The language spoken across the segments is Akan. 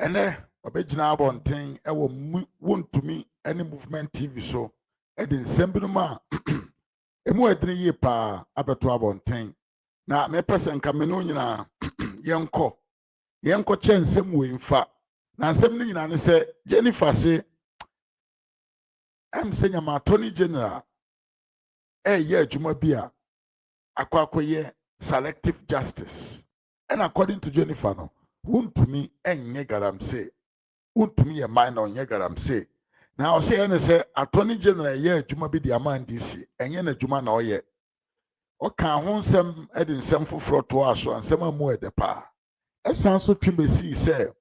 Ɛnɛ ɔbɛgyina abɔnten ɛwɔ mu Wontumi ne Movement TV so ɛde nsɛm binom a emu ɛdene yie paa abɛto abɔnten. Na mepɛ sɛ nka me no nyinaa yɛnkɔ kyɛ nsɛm wei mfa. Na nsɛm no nyinaa ne sɛ Jennifer se sɛ nyama Attorney General ɛyɛ adwuma bi a akɔyɛ selective justice. Ɛna according to Jennifer no, Wontumi ɛnyɛ galamsey, Wontumi yɛ mine, ɔnyɛ galamsey. Na ɔsɛ yɛ ne sɛ Attorney General yɛ adwuma bi de ama NDC, ɛnyɛ n'adwuma na ɔyɛ. Ɔka ho nsɛm, ɛde nsɛm foforɔ toa so, nsɛm a mu ɛdɛ paa. Ɛsan so twe besii sɛ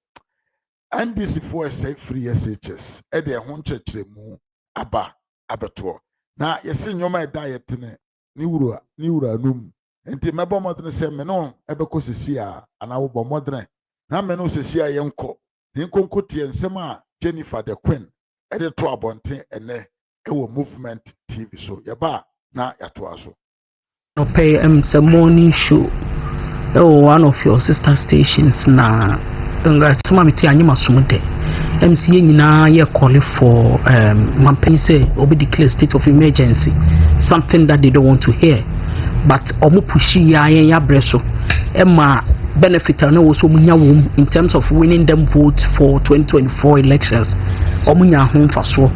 NDC foɔ ɛsɛ free SHS, ɛde ɛho nkyerɛkyerɛmu aba abɛtoɔ. Na yɛsi nneɛma ɛda yɛtene ne wura num, nti mɛbɔ mmɔden sɛ me no ɛbɛkɔ sisi a, anaa wobɔ mmɔden na me no sisi a, yɛnkɔ ne nkonko tie nsɛm a Jennifer the Queen ɛde to abɔnten ɛnɛ ɛwɔ Movement TV so. Yɛba a na yɛatoa so. Ɔpɛ sɛ morning show ɛwɔ one of your sister stations, na asɛm a mete anyɛ masom dɛ sɛ yɛn nyinaa yɛ call for mampanyin sɛ ɔbɛ declare state of emergency, something that they don't want to hear, but ɔmo push yi a yɛn yabrɛ so ɛma benefit a na wɔ so ɔmo nya wɔm in terms of winning them votes for 2024 elections. Ɔmo nya ho mfasoɔ.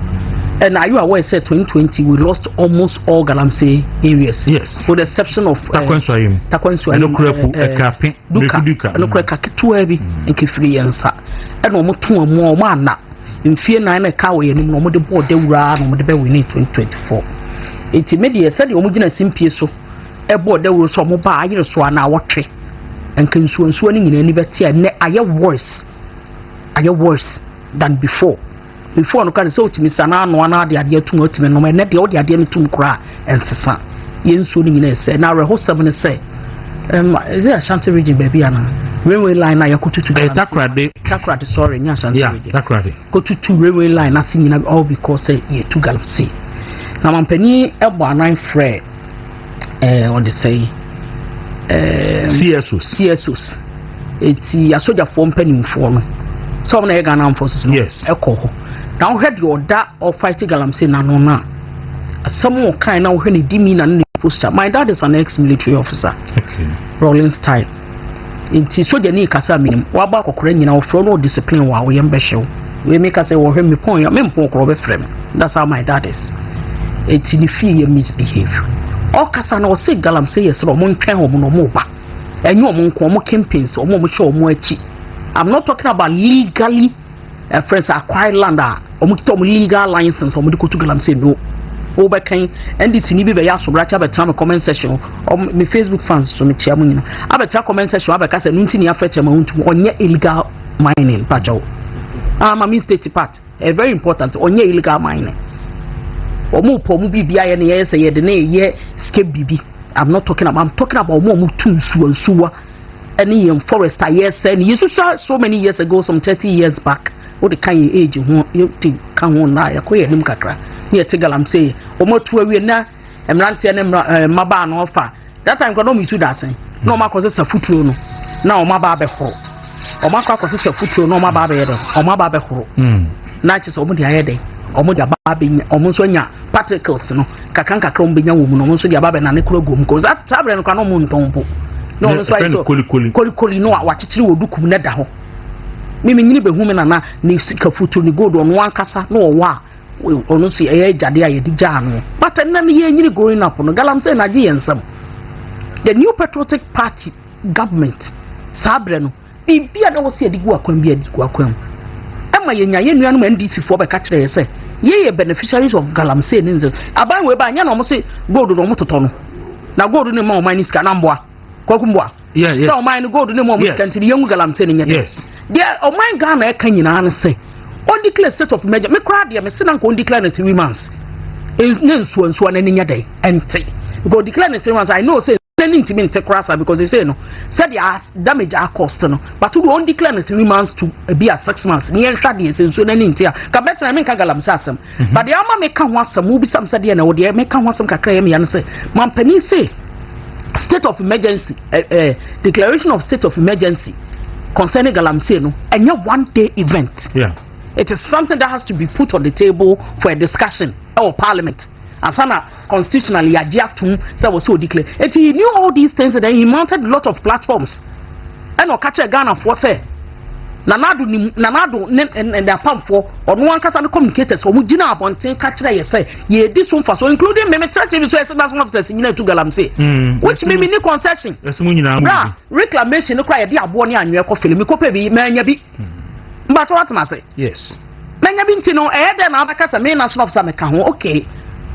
And are you aware sɛ 2020 we lost almost all galamsey areas? Yes. With the exception of Tarkwa Nsuaem. Tarkwa Nsuaem. Ɛno Ɛkape. Duka. Duka. Ɛno kura ka ketewa bi nkefiri yɛn nsa, ɛna ɔmo to ɔmo a ɔmo ana mfie 4 na ɛka wɔ yɛn anim na ɔmo de bɔɔ dawura na ɔmo de bɛ win 2024. Eti me deɛ, sɛdeɛ ɔmo gyina simpie so ɛbɔɔ dawuro so, ɔmo ba ayere so ana awɔtwe nka nsuo nsuo no nyinaa ani bɛte a, nnɛ ayɛ worse, ayɛ worse than before. Before no kora sɛ wotumi sa na anoa na ade adeɛ tum, wotumi nom. Ɛnɛ deɛ, wode adeɛ no tum koraa ɛnsesa. Yɛn nsuo no nyinaa ɛsɛ. Na awerɛhosɛm no sɛ is it Ashanti Region baabi ana railway line na yɛkɔtutu? Ɛyɛ Takoradi. Takoradi, sorry, nyɛ Ashanti Region. Takoradi. Kɔtutu railway line n'ase nyinaa, all because sɛ yɛtu galamsey. Na mampanin ɛbɔ anan frɛ ɔde sɛ CSOs. CSOs, eti asogyafoɔ mpanimfoɔ no sɛ ɔmo na ɛyɛ Ghana Armed Forces no. Ɛkɔ hɔ na wohwɛ deɛ ɔda ɔfight galamsey n'ano no a, asɛm a ɔkae na wohwɛ ne demeanour ne ne posture. My dad is an ex-military officer. Rolling style nti sogyani kasa minim waba akɔkora nyina wɔfrɛ no discipline wɔ a wɔyɛ mbɛhyɛw wei mi kasa wɔhwɛ mi pɔn ya mi mpɔn korɔ ɔbɛfrɛ mi. That's how my dad is. Eti ne fie yɛ misbehave. Ɔkasa na ɔse galamsey yɛ sɛ ɔmo ntwɛn ɔmo na ɔmo ba, ɛnyɛ ɔmo nko, ɔmo campaigns, ɔmo hyɛ ɔmo akyi. I'm not talking about legally friends acquired land a ɔmo kita ɔmo legal license ɔmo de kotu galamsey no. Wobɛkan NDC ni bi bɛyɛ asobrakye abɛtena me comment section. Ɔmo me Facebook fans so, mekyia mo nyina, abɛtena comment section abɛka sɛ no nti ne afrɛ kyɛma Wontumi ɔnyɛ illegal mining pakyɛw ama me state part very important. Ɔnyɛ illegal mining. Ɔmo pɔ ɔmo biribi ayɛ ne yɛyɛ sɛ yɛde ne yɛ escape biribi. I'm not talking about, I'm talking about ɔmo a ɔmo tu nsuwa nsuwa ɛne yɛn forest a yɛsɛ ne yɛsusua so many years ago, some 30 years back. Wode ka yɛn age ho, yɛte ka ho na yɛkɔ yɛn anim kakra ne yɛte galamsey. Wɔn atu awie na mmeranteɛ ne mmabaa no ɔfa that time kora na wɔn isu dasen na wɔn akɔ sesa futuro no na wɔn aba abɛhoro. Wɔn akɔ sesa futuro na wɔn aba abɛyɛ dɛ, wɔn aba abɛhoro. Na kyerɛ sɛ wɔn de ayɛ dɛ, wɔn de aba abɛnya, wɔn nso anya particles no kakra nkakra wɔn bɛnya wɔ mu no, wɔn nso de aba abɛnane kora gu mu kɔ saa abirɛ no kora na wɔn ntɔn mpo na wɔn nso ayɛ sɛ kolikoli. Kolikoli no a wakyekyere wɔ dukum ne da hɔ. Mímí nyini bɛhu mi nana ne sika futuro ne gold ɔno ankasa na ɔwɔ a ɔno nso ɛyɛ agyade a yɛde gyaa no. But ɛnna no yɛn nyini growing up no, galamsey na agye yɛn nsam. The New Patriotic Party government saa berɛ no, biribi a na wɔsi yɛde gu akwan bi, yɛde gu akwan mu ɛma yɛnya yɛn nuanom NDC foɔ bɛka kyerɛ yɛ sɛ yɛyɛ beneficiaries of galamsey ne nsɛm. Aban wei ba nyɛ na wɔn se gold na wɔn totɔ no na gold ne ma ɔman ne sika na mboa Kwaku mboa sɛ ɔman no gold ne ma ɔmo sika nti yɛngu galamsey ne nyɛ dɛ. Deɛ ɔman Ghana ɛka nyinaa no sɛ ɔndeclare state of emergency. Me koraa deɛ, mese na nka ɔndeclare no 3 months ne nsuo nsuo n'ani nyɛ dɛ ɛnte, because ɔdeclare no 3 months, I know say n'ani ntumi nte koraa sa, because they say no sɛdeɛ damage a cost no. But wo ɔndeclare no 3 months to ebi a 6 months ne yɛnhwɛ adeɛ sɛ nsuo n'ani nte a ka bɛtena. Menka galamsey asɛm, but deɛ ama meka ho asɛm, wobisa me sɛ deɛ na wo deɛ meka ho asɛm kakra yɛ meya no sɛ mampanin se state of emergency, declaration of state of emergency. concerning galamsey no, ɛnyɛ one day event. It is something that has to be put on the table for a discussion ɛwɔ Parliament asana constitutionally yagye atum sɛ wɔ sɛ o declare. Eti he knew all these things and then he mounted a lot of platforms ɛna ɔka kyerɛ Ghanafoɔ sɛ Nana Addo nim, Nana Addo ne n'apamfoɔ, ɔno ankasa ne communicators, wɔn gyina abɔnten ka kyerɛ yɛ sɛ yɛdi so nfa so, including mímí kyerɛ TV so yɛ sɛ national officers nyina etu galamsey, which mímí ni concession. Ɛsɛ mu nyinaa mu bra bi. Reclamation no kora, yɛde aboɔ ne anwea kɔ fili mi kɔpɛ bi mɛnya bi mbatɔ watena ase. Mɛnya bi. Nti no ɛyɛ dɛ na abɛka sɛ me national officer meka ho. Okay,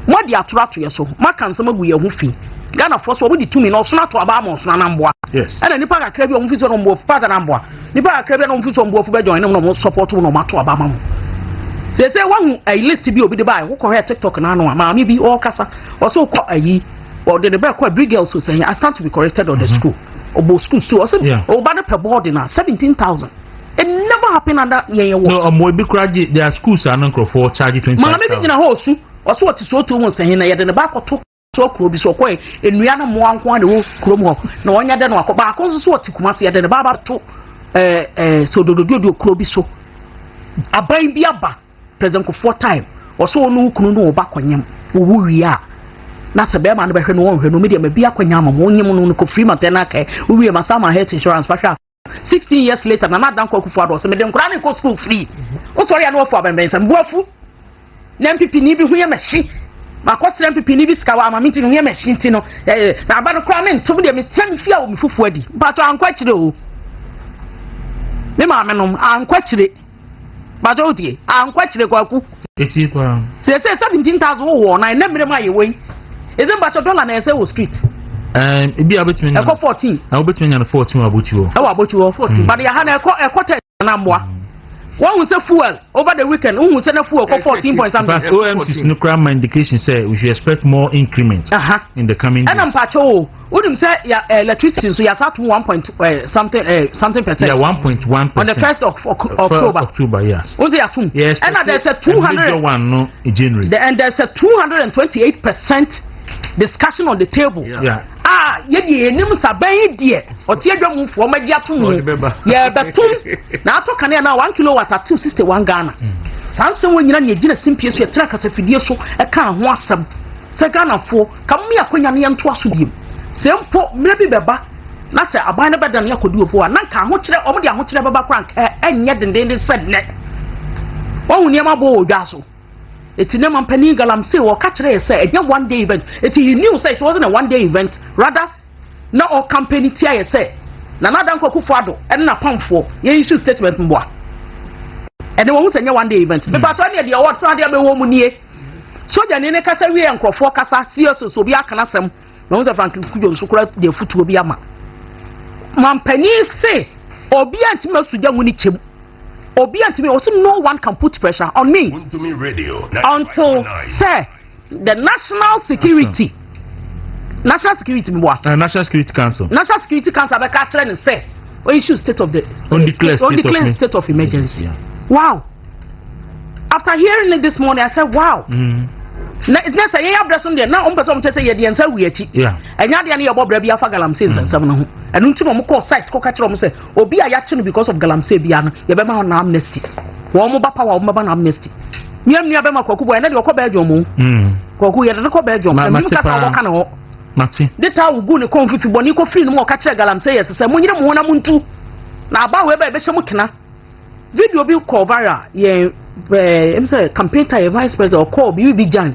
mo de atoro ato yɛ so, maka nsɛm agu yɛn ho fi. Ghanafoɔ so wɔn de tumi na ɔsono ato aba ama ɔsono anamboa. Ɛna nipa kakra bi a wɔn fi so na wɔn bu pata anamboa, nipa kakra bi a wɔn fi so wɔn bu afu bɛ join ne mu na wɔn support mu na wɔn ato aba ama mo. Sese wahu ɛyi list bi obi de ba yi, wokɔhwɛ TikTok n'ano a, maame bi ɔrekasa, ɔsɛ wokɔ ayi, ɔde ne bɛɛ kɔ Abiri Girls sɛn, I stand to be corrected, on the school, ɔbɔ school too, ɔsɛ ɔba no pɛ board na 17,000. It never happen under yɛn yɛ wɔ. No, ɔmo ebi kura gye, there are schools a no nkurɔfoɔ charge 25 Maame bi gyina hɔ osu, ɔsɛ ɔte so otu mu nsɛn na yɛde ne ba akɔto so kuro bi so, ɔkɔ nnua no mmoa nko ara na ɛwɔ kurom hɔ na ɔnyɛ dɛ no akɔ. Baako nso so ɔte Kumase, yɛde ne ba abato ɛɛ ɛɛ sododododo kuro bi so. Aban bi aba, President Kufuor time, ɔsɛ ɔno kunu no ɔba kɔnyam owu wie a, na sɛ bɛrima no bɛhwɛ no, wɔnhwɛ no, mi deɛ ma bi akɔnya ama mo onyim no kɔ free maternal care, wowie ma sa ma health insurance fa hwɛ a. 16 years later, Nana Dankwa Akufo Addo ɔsɛ mede nkora ne kɔ school free. Wosɔre a na wɔfo abɛnbɛn sɛ mboafu na NPP ni bi ho yɛ mɛhye, makɔsrɛ NPP ni bi sika wɔ ama me nti no ho yɛ mɛhye. Nti no na aba no koraa mentom deɛ metia me fie a wɔ me fufuo adi. Mpatɔ ankɔ akyire o, me maame nom ankɔ akyire. Mpatɔ wotie, ankɔ akyire, Kwaku. Eti paa. Sɛ 17,000 wowɔ na ɛnɛ mmerɛ mu a yɛwɔ yi ɛsɛ, mpatɔ, dollar na ɛsɛ wɔ street. Ebi a wobɛtumi anya. Ɛkɔ 14. Na wobɛtumi anya no 14 wɔ abɔkyi hɔ. Ɛwɔ abɔkyi hɔ 14, but yɛha no ɛkɔ 10 na mmoa wɔn hu sɛ fuel over the weekend, wohu sɛ na fuel kɔ 14 point In something. fact, OMCs no kura ma indication sɛ we should expect more increment in the coming days. Ɛna mpakyɛ o, wonim sɛ ya electricity nso yasa ato one point something something percent. Yeah, 1.1% On the first of October. October, yes. Wọ́n sɛ yatum. Yes. Ɛna there's a 200 major one no in January. And there's a 228% discussion on the table. A yɛde yɛnim saban yi deɛ ɔte adwa mu foɔ ɔmagye ato mu. Ɔde bɛba. Yɛbɛtom na atɔ kanea na 1 kilowatt atew 61 Ghana. Saa nsɛm wɔ nyina ne yɛgyina simpie so, yɛtena kasafidie so ɛka ho asɛm sɛ Ghanafoɔ ka mo yɛ akɔnya no yɛntoa so biem sɛ mpo mmerɛ bi bɛba na sɛ aban no bɛda no yɛakɔdi ofuo a, na nka ahokyerɛ, ɔmo de ahokyerɛ bɛba koraa, nka ɛnyɛ dendenden sɛ nnɛ wɔn nneɛma bɔ wɔ dwa so. Eti ne ma mpanin galamsey, wɔka kyerɛ yɛ sɛ ɛnyɛ one day event. Eti he knew sɛ it wasn't a one day event, rather na ɔcampaign tia yɛ sɛ Nana Dankwa Akufo Addo ɛne n'apamfoɔ yɛn issue statement mboa ɛne wɔn ho sɛ ɛnyɛ one day event. Mipatɔ ɛne deɛ ɔwɔ tena deɛ bɛwɔ mu nie. Sogyani ne kasa wie, nkurɔfoɔ kasa serious so, obi aka n'asɛm na wɔn sɛ Frank Kudjo nso kora deɛ futuo bi ama mampanin se obi a ntumi asogya mu ne kyɛm, obi a ntumi ɔsɛ no one can put pressure on me Wontumi Radio. until sɛ the national security mi wa. National Security Council. National Security Council abɛka akyerɛ ne sɛ o issue state of the On declare state on of declare state of emergency. Wow, after hearing it this morning, I said, "Wow." Na sɛ yɛyɛ abrɛ so no deɛ, na ɔmo pɛ sɛ ɔmo kyerɛ sɛ yɛde yɛn nsa wi akyi. Ɛnyɛ adeɛ no yɛbɔ brɛ bi afa galamsey nsɛnsɛm no ho. Ɛno nti na ɔmo kɔɔ site kɔka kyerɛ ɔmo sɛ obi a yɛakye no because of galamsey bia no, yɛbɛma no amnesty. Wɔn mo ba power, wɔn bɛma no amnesty. Nua bɛma Kwaku bɔ ɛnɛ deɛ ɔkɔ Belgium o. Kwaku, yɛde no kɔ Belgium. Ma- ɛnum mate kasa paa. ɔbɔka ne hɔ. Mate. De taa wugu ne kɔn fifi bɔ ne kɔ firi no mu, ɔka kyerɛ galamsey yɛ sɛ mo nyere mo ho na mo ntu na aba wei bɛ ɛbɛhyɛ mo kena. Video bi kɔ viral, yɛn ɛm sɛ campaign time, yɛ vice president ɔkɔɔ biribi bi gyan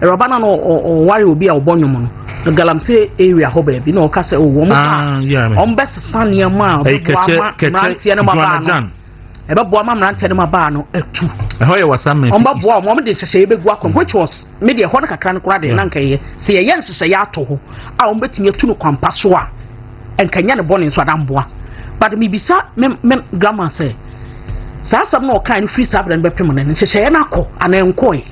ɛrɔba na no ɔware obi a ɔbɔ nnwom no na galamsey area hɔ baabi na ɔka sɛ o wɔn Ah, yeah, ba wɔn bɛsesa nneɛma a Ɛyi ɔbɛboa kɛkyɛ ama kɛkyɛ mmeranteɛ no ma baa Joanna no Jan. ɛbɛboa ama mmeranteɛ no ma baa no atu. Ɛhɔ yɛ Wasamen. Wɔn bɛboa wɔn, wɔn de nhyehyɛeɛ bɛgu akɔm, which was me deɛ ɛhɔ no kakra no koraa deɛ na nka yɛ sɛ yɛyɛ nhyehyɛeɛ ato hɔ a wɔn bɛtumi atu no kwampa so a, nkanya ne bɔne nso adamboa. But mibisa me grandma sɛ saa asɛm na ɔkan no firi saa abirɛ no bɛpem no, nhyehyɛeɛ no akɔ anaa nkɔɛ?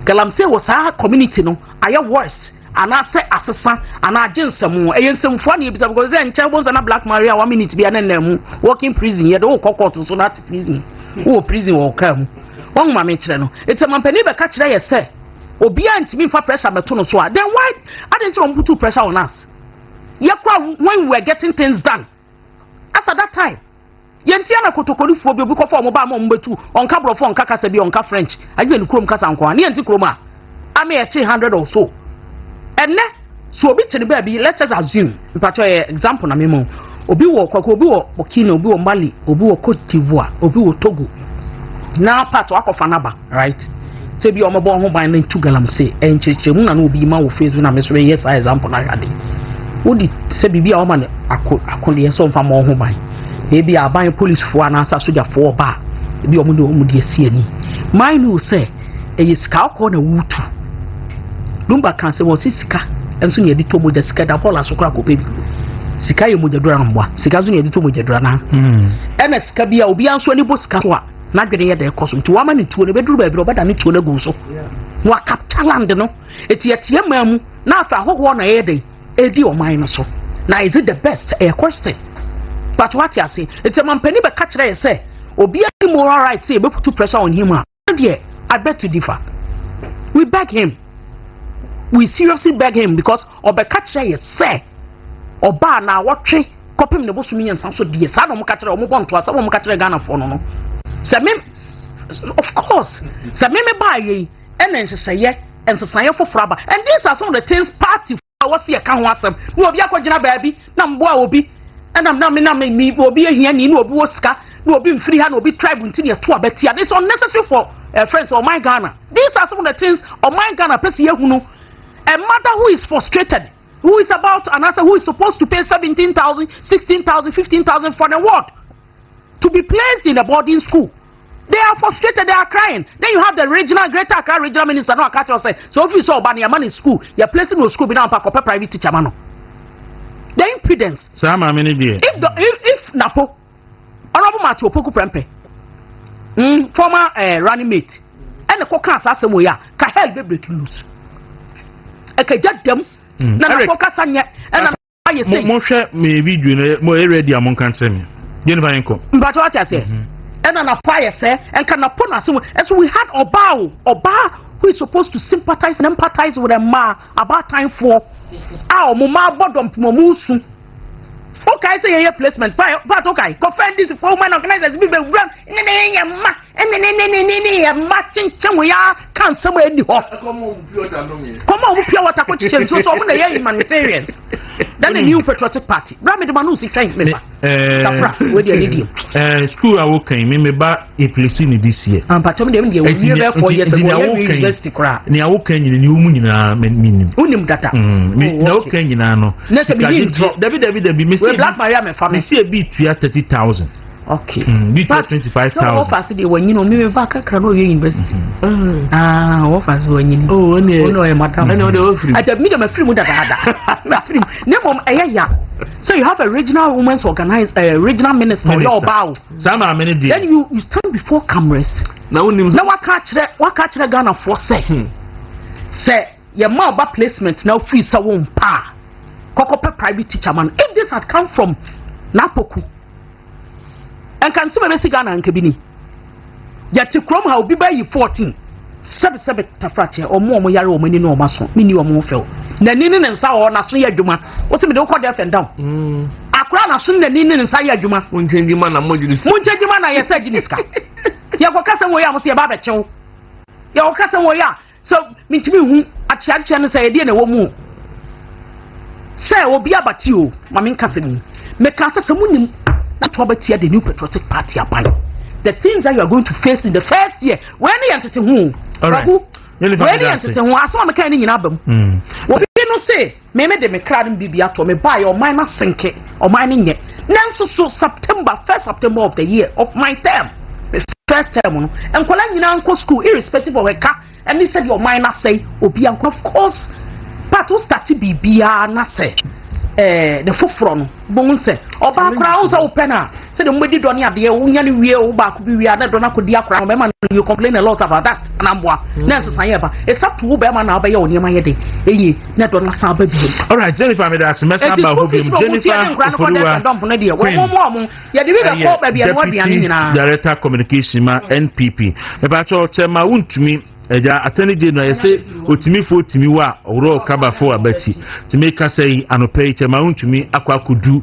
Galamsey wɔ saa community no ayɛ worse anaasɛ asesa anaa agye nsɛm? Ɛyɛ nsɛmfua na yɛbisa because sɛ nkyɛn bɔ nsa na Black Maria one minute bi a ne nan mu working prison, yɛde wokɔ court nso na ate prison, wowɔ prison wɔ kaa mu. Wɔn maame kyerɛ no eti mampanin bɛka kyerɛ yɛ sɛ obiara ntumi nfa pressure bɛto no so a, then why adi nti na wɔn put pressure on us? Yɛ kora when we were getting things done as at that time. Yɛntia na kotokorifoɔ bi obi kɔfa ɔmo ba ama ɔmo bɛtu, ɔnka borɔfo, ɔnka kasa bi, ɔnka French, agye sɛ ne kurom kasa nko a ne yɛnte kurom a ame yɛkye 100 or so. Ɛnɛ so obi te ne baabi, let us assume, mpatwɛ, yɛ example na mema obi wɔ Kwako, obi wɔ Burkina, obi wɔ Mali, obi wɔ Cote d'Ivoire, obi wɔ Togo na part wakɔfa naba, right? Sɛ bi a ɔmɛbɔ ho ban na ntu galamsey, ɛnkyerɛkyerɛmu na na obi ma wɔ Facebook na mesoro yɛ saa example na ahwɛ ade wodi sɛ biribi a wɔma no ako akodeɛ sɛ ɔmfa ma ɔho ban na ebi aban policefoɔ anaasɛ asogyafoɔ ɔba a, ebi ɔmo de ɔmo de asi ani. Mind you sɛ ɛyɛ sika akɔɔ na wutu. Lumba kan sɛ wɔsi sika nso na yɛde tɔ mogya. Sika da bɔɔla so koraa kɔpɛ bi. Sika yɛ mogya dura mboa, sika nso na yɛde tɔ mogya dura na ɛna sika bi a obiara nso ani bɔ sika so a n'adwene yɛ dɛ kɔ so. Nti wama ne tuo no ebɛduru baabi na ɔbɛda ne tuo no agu so na wakapta land no. Eti yɛteɛ maa mu na afɛ ahɔhoɔ na ɛyɛ dɛ edi ɔman no so na is it the best? Ɛyɛ question, but wate ase. Eti mampanin bɛka kyerɛ yɛ sɛ obiara ni moral right sɛ yɛbɛput pressure on him a deɛ, I beg to differ. We beg him, we seriously beg him, because ɔbɛka kyerɛ yɛ sɛ ɔbaa na awɔtwe kɔpem ne bosom 3 so deɛ saa na ɔmo ka kyerɛ ɔmo bɔ ntoa sɛ ɔmo ka kyerɛ Ghanafoɔ no sɛ me, of course, sɛ me me baa yɛ yi ɛna nhyehyɛeɛ nsesaeɛ foforɔ aba. And these are some of the things party a wɔsi ɛka ho asɛm na obi akɔgyina baabi na mboa obi ɛna na me obi ehia ni na obi wɔ sika na obi mfiri ha na obi tribe nti na ɛto abɛtia. This is unnecessary for friends ɔman Ghana. These are some of the things ɔman Ghana pɛ si ehunu. A mother who is frustrated, who is about and answer, who is supposed to pay 17,000, 16,000, 15,000 for the ward to be placed in a boarding school, they are frustrated, they are crying. Then you have the regional, Greater Accra Regional Minister no aka kyerɛ sɛ so ofi sɛ ɔba ne yɛma ne school, yɛ placing no school bi na ɔmpa kɔpɛ private teacher ma no. The impudence. Saa maame no deɛ. If Napo, Honourable Matthew Opoku Prempeh, former running mate, ɛna kɔ kaa saa asɛm wɔ yi a, ka hell bɛ break loose, ɛkɛgya dɛm na Napo kasa nyɛ ɛna ayɛ sɛ Mohwɛ me video no, mo yɛ ready a, monka nkyerɛ me. Jennifer, yɛnkɔ. Mpatwa, wate aseɛ, ɛna Napo ayɛ sɛ ɛnka Napo na asɛm ɛso. We had ɔbaa o, ɔbaa who is supposed to sympathize and empathize with mmaa abaatan-foɔ a ɔmo mmaa bɔ dɔmpem, ɔmo nsu. Okae sɛ yɛyɛ placement part, okae kɔfɛn dis for women organizers bi bɛ wura ne ne yɛ mma ne ne ne ne ne ne yɛ mma kyenkyen wɔ ya ka nsɛm a ɛni hɔ kɔma ɔmo pure water kɔ kyekyɛ nsuo so ɔmo na yɛ humanitarians. Then the New Patriotic Party bra mi de ma no si twɛn mi ba kafra wei deɛ ne die. School a wokan me me ba eplace ne this year. Ampatwam deɛ mi deɛ wɔwie bɛ 4 years ago, wɔyɛ wie university koraa. Nea wokan nyina nea wɔmu nyinaa me nim. Wonim dada. Nea wokan nyinaa no. Ne sɛ mi ni ntorɔ. Dabi, dabi, dabi, me se Black Maria mɛfa me. Me se ebi tua 30,000. Bi tua 25,000. Sɛ wɔfa ase deɛ wɔnyini o, mímí ba kakra na owie university. Aa, wɔfa ase wɔnyini. Oh, ɛnna ɔno ɔyɛ madam. Ɛnna ɔde wɔfiri. Ɛdɛ mi de ma firi mu dadaada ma firi mu ne mom ɛyɛ ya. So you have a regional women's organize, regional minister, ɔyɛ ɔbaa o. Saa maame ne deɛ. Then you stand before cameras. Na wonim. Na waka akyerɛ Ghana foɔ sɛ yɛ ma ɔba placement na ofiri sɛ wɔn mpa a kɔkɔ pɛ private teacher man. If this had come from Napoku, nka nsɛm a ɛbɛsi Ghana nka bi ni. Yɛte kurom ha, obi bɛyi 14 sɛbesɛbe tafrakyɛ ɔmo yare ɔmo ani ne ɔmo aso mini ɔmo fɛw n'ani ne ne nsa wɔ n'aso yɛ adwuma. Wosi mi de wokɔ deaf and dumb akora n'aso ne n'ani ne ne nsa yɛ adwuma. Mo nkyɛn ma na mo gyina. Mo nkyɛn ma na yɛ sɛ gyi ne sika. Yɛkɔ kasa wɔ yi a mo sɛ yɛba abɛkyɛw. Yɛkɔ kasa wɔ yi a sɛ mintimi hu akyeakyea no sɛ yɛdeɛ na ɛwɔ mu o sɛ obi abati o. Maame nkasa mu meka sɛ mo nim na to abatia the New Patriotic Party aban, the things that you are going to face in the first year wei ne yɛn tete ho. Kwaku, wei ne yɛn tete ho asɛm a meka ne nyinaa ba mu. Obi no se meme de me kra no bibi atɔ me baa yɛ ɔman no asenke, ɔman no nyɛ. Nanso so September, first September of the year of my term, the first term no, nkɔla nyinaa nkɔ school irrespective of ɛka ɛne sɛdeɛ ɔman no asɛe. Obi ankɔ. Of course, but wo start biribiara na sɛ ne foforɔ no bohu sɛ ɔbaa koraa wo sɛ wopɛ no a, sɛdeɛ mobɛdi dɔ ne adeɛ wonya no wie, wo baako bi wie a na dɔ no akɔdi akora no bɛma no. You complain a lot about that anamboa na nsesa yɛ ba. It's up to wo bɛrima na wobɛyɛ wo nneɛma yɛ den ɛyie na dɔ no asan aba bio. Alright, Jennifer, meda ase. Mɛsan ba hɔ biom. Jennifer Oforiwa Queen, yɛde bi bɛkɔ baabi a no aduane nyinaa. Director Communication ma NPP. Mepakyɛ kyɛ ma wontumi. Ɛgya Attorney General yɛsɛ otimifoɔ tumi wɔ a ɔworɔ kabafo abati. Tumi kasa yi anɔpɛ yi Chairman Wontumi akɔ akɔdu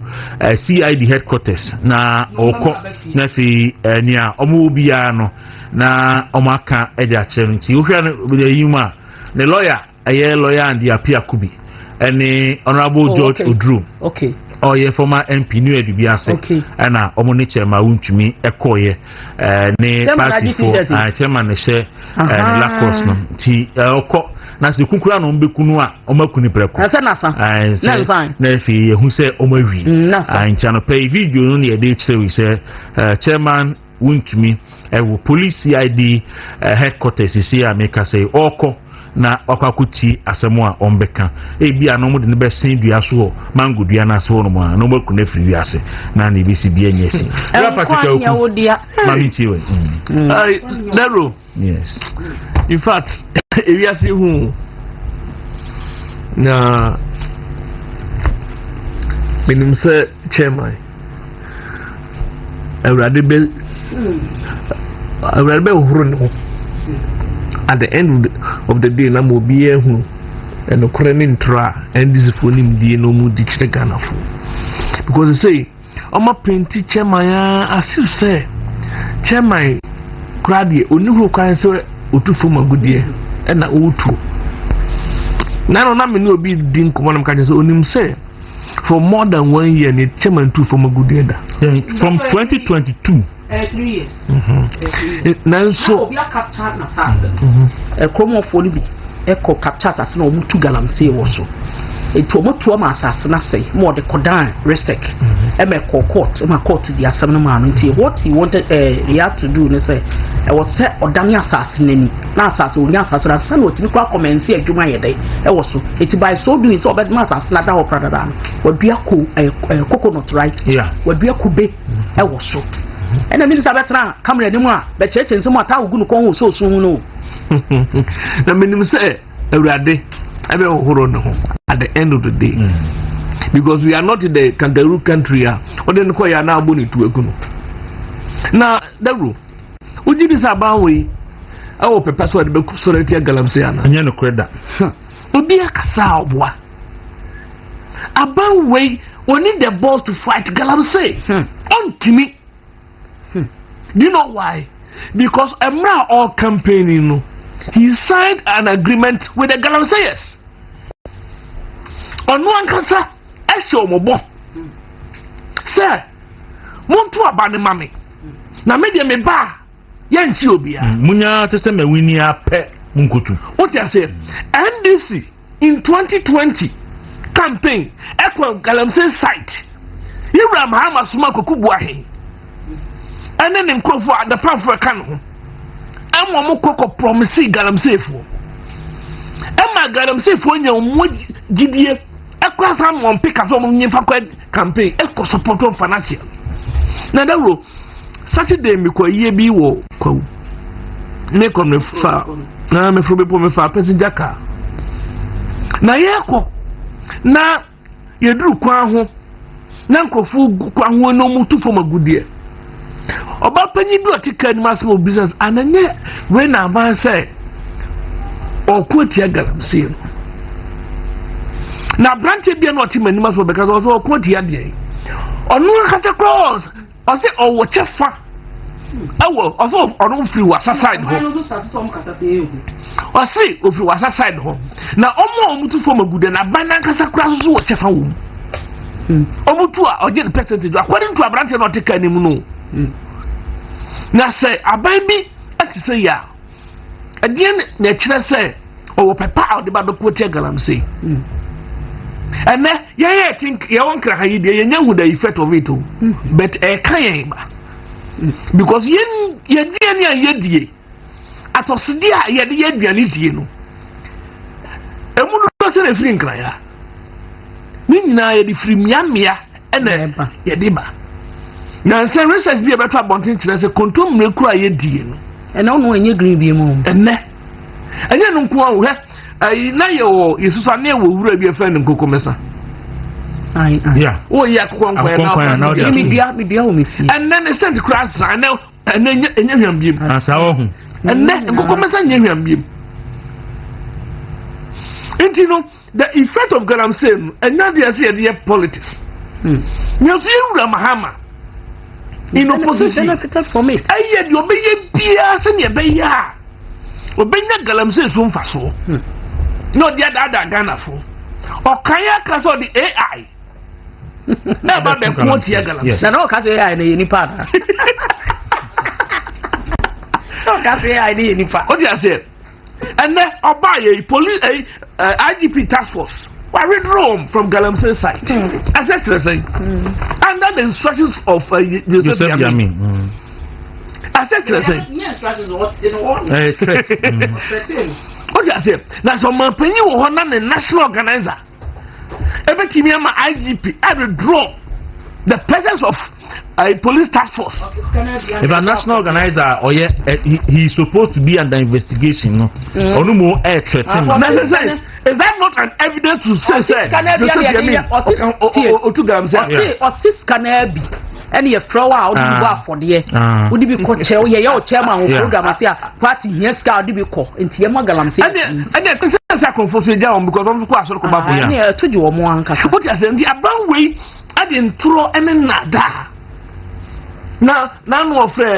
CID headquarters na ɔkɔ na afei nea ɔmo wɔ biara no na ɔmo aka ɛde akyerɛ no. Nti wohwɛ no ɛyi mu a, ne lawyer ɛyɛ Lawyer Andy Appiah Kubi ɛne Honourable George Oduro, ɔyɛ former MP New Edubiase, ɛna ɔmo ne Chairman Wontumi ɛkɔɔyɛ ne party fo chairman ne hyɛ ne lacrosse no. Nti ɔkɔ na sɛ kukura na ɔmo bɛku no a, ɔmo aku ne prɛko. Ɛsɛ nasa. Sɛ na afei yɛhu sɛ ɔmo awie. Nti anɔpɛ yi video no ne yɛde kyerɛ wi sɛ Chairman Wontumi ɛwɔ police CID headquarters sisi a meka sɛ ɔrekɔ na wakɔ akɔtie asɛm a ɔmbɛka. Ebi a na ɔmo de no bɛsen dua so wɔ mango dua no ase hɔ nom a, na ɔmo aku no afiri wiase na na ebesi bi anya asi. Nkwa nyɛ wo dea. Maame ntie wɛ. Nero. Yes. In fact, ewiase hu na menim sɛ chairman, Awurade bɛ horo ne ho at the end of the day na ma obiara hu ɛnokorɛ ne ntorɔ a NDC foɔ nimdie na ɔmu di kyerɛ Ghanafoɔ, because say ɔma paint chairman a as if sɛ chairman koraa deɛ ɔni ho kwan sɛ otu fam agudeɛ ɛna ɔretu na no. Na me ne obi di nkɔmmɔ na meka kyerɛ sɛ onim sɛ for more than one year ne chairman tu fam agudeɛ da. From 2022. 3 years. Nanso obi acapture n'asase, ɛkuromɔfoɔ no bi ɛkɔ capture asase na wɔn tu galamsey wɔ so, etu wɔn tu ama asase n'asɛe ma ɔde kɔdan REGSEC, ɛma ɛkɔ court, ɛma court di asɛm no maa no. Nti what he wanted he had to do ne sɛ ɛwɔ sɛ ɔdane asase n'ani na asase onya asase na asase na otumi kɔ akɔmɛnsi adwuma yɛ dɛ ɛwɔ so. Eti by so doing sɛ ɔbɛdema asase n'ada hɔ pradada no, wadua ko ɛɛ ɛɛ coconut, right? Yeah. Wadua kube ɛwɔ so, ɛna minister bɛtena camera anim a bɛkyerɛkyerɛ nsɛm a taa ogu no kɔn ho sɛ osun no. Na menim sɛ Awurade ɛbɛhohoro ne ho at the end of the day, because we are not in the kangaroo country a ɔde no kɔ yɛ anaa abɔ ne tu agu no. Na dawuro wogye di sɛ aban wei ɛwɔ pɛpɛ so a ɔde bɛkɔ sɔrɔ atia galamsey ana? Ɛnyɛ nokorɛ da. Obi akasa a ɔboa aban wei, oni the balls to fight galamsey. Ɔntumi. Do you know why? Because mmerɛ a ɔɔ campaigning no, he signed an agreement with the galamseyers. Ɔno ankasa ɛhyɛ wɔn bɔ sɛ monto aba ne ma me na me deɛ me ba a yɛnkyi obiara. Munya te sɛ mawini apɛ munkotu. Wote aseɛ? NDC in 2020 campaign ɛkɔ galamsey site. Yɛwura Mahama soma Kwaku Buahen ɛne ne nkurɔfoɔ adapamfoɔ ɛka ne ho ɛma ɔmo kɔ kɔ promise galamseyfoɔ, ɛma galamseyfoɔ nya ɔmo gyidie, ɛkɔ asa ma ɔmo pika sɛ ɔmo nyefa kɔ campaign, ɛkɔ support wɔn financial. Na dawuro Saturday mekɔ yie bi wɔ Kwawu, mekɔ mefa na meforo bepɔ, mefa passenger car na yɛkɔ na yɛduru kwan ho na nkurɔfoɔ gu kwan ho na ɔmo tu fam agudeɛ. Ɔbaa panyin bi a ɔte kaa anim asɛm a obisa sɛ ananyɛ wei na aban sɛ ɔko atia galamsey no, na aberanteɛ bi a na ɔte m'anim asɛm ɔbɛka sɛ ɔsɛ ɔko atia deɛ ɔno ankasa koraa ɔsɛ ɔwɔ kyɛfa ɛwɔ, ɔsɛ ɔno firi Wasa side hɔ, ɔse ofiri Wasa side hɔ na ɔmo a ɔmo tu fam agu deɛ na aban nankasa koraa soso wɔ kyɛfa wɔ mu, ɔmo tu a ɔgye ne percentage according to aberanteɛ na ɔte kaa anim no. Na sɛ aban bi ɛte sɛ yɛ a, ɛdeɛ na ɛkyerɛ sɛ ɔwɔ pɛpɛ a ɔde ba bɛko tia galamsey. Ɛnɛ yɛn yɛ ti yɛwɔ Nkra ha yi deɛ, yɛnyɛ hu the effect of it o, but ɛka yɛn ba because yɛn yɛduane a yɛdie, atɔsodeɛ a yɛde yɛ aduane die no, emu dodoɔ sɛ na efiri Nkran ya ne nyinaa yɛde firi mmeammea ɛna yɛde ba. Na nsɛn research bi a ɛbɛtɔ abɔnten kyerɛ sɛ kontommire kura a yɛdie no, ɛnɛ ɔno ɛnyɛ green bi mu. Ɛnɛ ɛnyɛ no nko ara. Hwɛ, ɛyi na yɛwɔ yɛsusu ne yɛwɔ wura bi yɛfrɛ no nkokomesa. Wɔyi akokɔ nkwan na ɔde ato. Medua wɔ me fie. Ɛnɛ ne scent kura asa. Ɛnɛ ɛnɛ ɛnyɛ hwam biem. Asa wɔ ho. Ɛnɛ nkokomesa nyɛ hwam biem. Nti no, the effect of galamsey no, ɛnyɛ adeɛ sɛ yɛde yɛ politics. Nanso yɛwura Mahama in opposition benefited from it. Ɛyɛ deɛ ɔbɛyɛ biara sɛdeɛ ɛbɛyɛ a ɔbɛnya galamsey so mfasoɔ na ɔde adaadaa Ghanafoɔ. Ɔkan aka sɛ ɔde AI ɛba bɛko tia galamsey. Na ɔka sɛ AI no yɛ nipa ana? Na ɔka sɛ AI no yɛ nipa. O di aseɛ, ɛnɛ ɔbaa yɛ yi, police ɛyi IGP task force wa withdraw from galamsey site. Ɛsɛ kyerɛ sɛn? Under the instructions of Joseph Joseph Yami. Yami. Ɛsɛ kyerɛ sɛn? Threat. O di aseɛ, na sɛ ɔmanpanyin wɔ hɔ na ne national organizer ebetumi ama IGP ɛ withdraw the presence of police task force. If a national organizer or yeah, he is supposed to be under investigation. No, Ɔno mo ɛ threaten. Na sɛ is that not an evidence to say Joseph Joseph Yami otu galamsey? Ɔsi sika naa bi ɛne yɛfrɛ wo a wode bi bɔ afɔdeɛ, wode bi kɔ kyerɛ yɛyɛ wo chairman wɔ program ase a party hia sika a wode bi kɔ, nti yɛma galamsey. Ɛnɛ ɛsɛ akɔnfo so egya wɔn because wɔn nso kɔ asɔrɔ kɔ ba fɔ. Ɛne ɛto gye wɔn ankasa. O ti ase, nti aban wei ɛde ntorɔ ɛne nnadaa na n'anu ɔfrɛ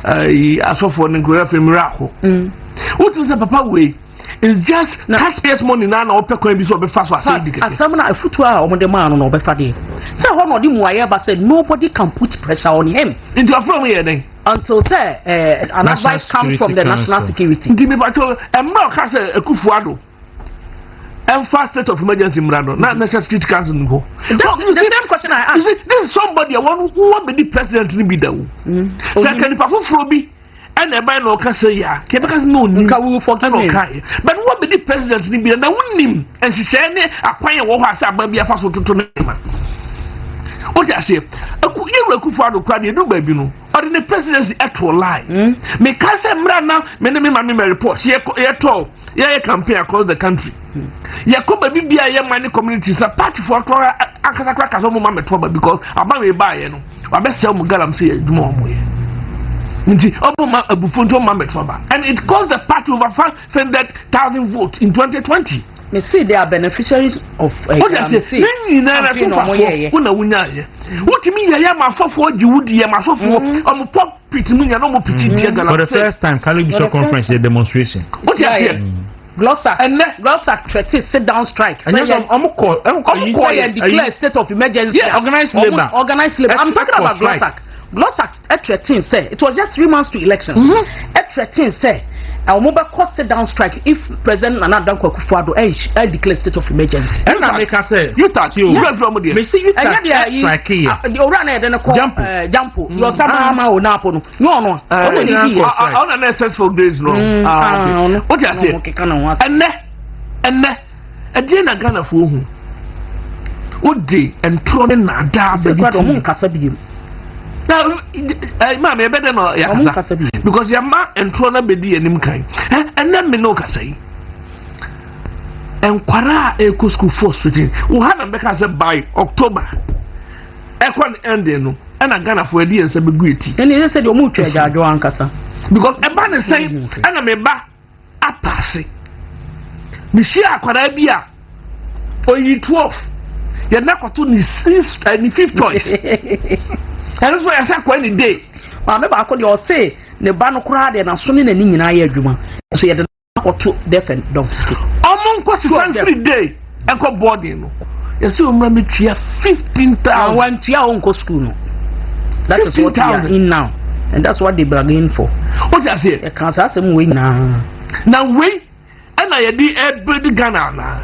ɛyi asɔfoɔ ne nkuro afɛ mmerɛ akɔ. Wotu sɛ papa wei is just taxpayers money na ɔpɛ kwan bi so ɔbɛfa so asɛn di kɛkɛ. Asɛm na afutuo a wɔde maa no na ɔbɛfa deɛ sɛ hɔ na ɔde muayɛ ba sɛ nobody can put pressure on him. Nti ɔfrɛ mu yɛ dɛn? Until sɛ an National advice comes from the Security National Council. Security. Nti mipatɔ mmerɛ ɔka sɛ Akufo Addo ɛnfa state of emergency mmra no, na National Security Council ni hɔ? That's No, you the see, same question I you asked. see, this is somebody a wɔn wɔ bɛ di president ni bi da o. Sɛ nka nipa foforɔ bi ɛna ɛban na ɔka sɛ yɛ a, kɛ ɛbɛka sɛ na onim. Nka we will forgive ɛna him. ɔka yɛ, but wɔ bɛ di president ni bi da na wonim nhyehyɛɛ ne akwan a ɛwɔ hɔ a sɛ aban bi afa so toto ne ma o ti aseɛ. Aku yɛwura Akufo Addo kora deɛ, edu baabi no ɔde ne presidency ɛto line. Meka sɛ mmerɛ na me ne me maame Mary Paul yɛtɔ yɛyɛ campaign across the country, yɛkɔ baabi bia yɛ ma ne community sɛ party foɔ kora akasa kora kasa ɔmo ma mɛtɔ ba because aban wei baayɛ no wabɛsɛ ɔmo galamsey yɛ adwuma ɔmo yɛ, nti ɔmo ma abufuo nti ɔmo ma mɛtɔ ba, and it cost the party over 500,000 votes in 2020. Me see they are beneficiaries of O de ase ne nyinaa na so campaign ɔmo fasoɔ yɛɛyɛ. wo na wonya yɛ wotumi yɛ yɛ ma asɔfoɔ gye wo di yɛ ma asɔfoɔ ɔmo pulpit mu nya na ɔmo piti tia For the galamsey. first time, Catholic For Bishop the first Conference a demonstration. O de aseɛ. Glossac. Ɛnɛ Glossac threaten sit down strike. And yes, ɔmo kɔ, ɔmo kɔ, Ɔmo kɔ Sɛ yɛ declare state of emergency. Yeah, organized Ɔmo- labour. Organized labour. I'm talking Ɛkɔ about strike. Glossac. Glossac threaten sɛ it was just 3 months to election. Threaten sɛ ɔmo bɛ kɔ sit down strike if President Nana Dankwa Akufo-Addo ɛ declare state of emergency. Ɛna meka sɛ, UTAG Tio. wura fira ɔmo deɛ. Mesi Ɛnyɛ UTAG deɛ yi strike yɛ. Owura na yɛde ne kɔ Jampo. Jampo yɛ ɔsa mahama o naapo no nyɛ ɔno a ɔno Ɛɛ, ne di yɛ. ɔna na ɛsɛ for days no. Ah, okay. Ɔno. O ti aseɛ. Ɔno keka ne ho asɛm. Ɛnɛ ɛdeɛ na Ghanafoɔ hu o de ntorɔ ne naadaa Sɛ bɛdi kura de ɔmo ti nkasa biem. Na ɛ maame ɛbɛ dɛ na Ɔmo yakasa nkasa biem. Because yɛma ntorɔ na bɛdi yɛn anim kan. Ɛ ɛnɛ mi ne o kasa yi, nkwaraa a ɛkɔ school force fifteen wò ha na mbɛka sɛ by October ɛkɔ ne ending no, ɛna Ghanafoɔ ɛde yɛn nsa bɛgu eti. Ɛne ɛsɛ sɛ deɛ ɔmo twa agyaadwo ankasa. Because ɛba ne sɛn ɛna me ba apaase mehyia akwadaa bi a oyi 12, yɛn akɔto ne six ne fifth choice, ɛno nso yɛsɛ akɔɛ ne day. Maame baako deɛ, ɔse ne ba no koraa deɛ, n'aso ne n'ani nyinaa yɛ adwuma so yɛde no akɔto deaf and dumb school. Ɔmo nkɔ sisan firi day ɛkɔ boarding no, yɛsɛ ɔmura mi tua 15,000. Wantua a ɔnkɔ school no. That is what we are 15,000. in now and that's what they bargain for. O ti aseɛ. Yɛka saa asɛm wei nyinaa. Na wei ɛna yɛde ɛbɛdi Ghana anaa?